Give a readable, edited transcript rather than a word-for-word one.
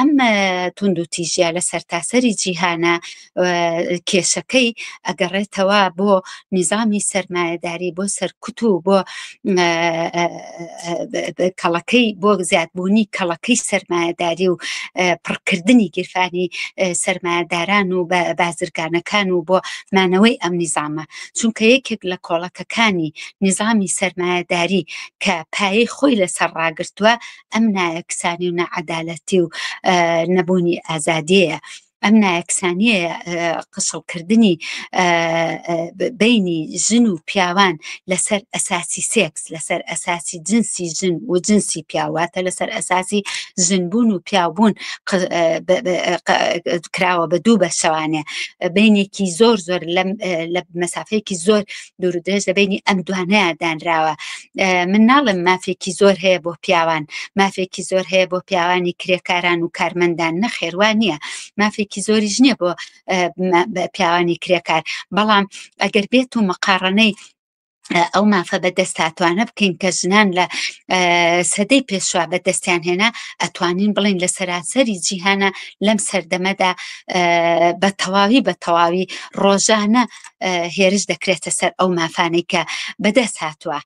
ئەم توندوتیژیە لە سەرتاسەری جیهانە کێشەکەی ئەگەڕێتەوە بۆ نیزامی سەرمایەداری بۆ سەرکوت و بۆ کەڵەکەی بۆ زیادبوونی کەڵەکەی سەرمایەداری و پڕکردنی گیرفانی سەرمایەداران و بازرگانەکان و بۆ مانەوەی ئەم نیزامە چونکە یەکێک لە کۆڵەکەکانی نیزامی سەرمایەداری کە پایەی خۆی لەسەر ڕاگرتووە ئەم نایەکسانی و ناعەدالەتی و نەبوونی ئازادیەیە ئەم نایەکسانیەیە قسڵکردنی بینی ژن و پیاوان لەسەر ئەساسی سێکس لەسەر ئەساسی جنسی ژن و جنسی پیاواتە لەسەر ئەساسی ژنبوون و پیاوبوون کراوە بە دوو بەشەوانێ بینێکی زۆر زۆر لە مەسافەیەکی زۆر دوور درێژ لە بینی ئەم دوانەیە دانراوە من ناڵم مافێکی زۆر هەیە بۆ پیاوان مافێکی زۆر هەیە بۆ پیاوانی کرێکاران و کارمەندان نەخێوان نییە مافێکی زۆریش نییە بۆ پیاوانی کرێکار بەڵام ئەگەر بێت و مقاڕنەی ئەو مافە بەدەست هاتوانە بکەین کە ژنان لە سەدەی پێشوا بەدەستیان هێنا ئەتوانین بڵین لە سەراسەری جیهانە لەم سەردەمەدا بە تەواوی بە تەواوی ڕۆژانە هێرش دەکرێتە سەر ئەو مافانەی کە بەدەست هاتووە.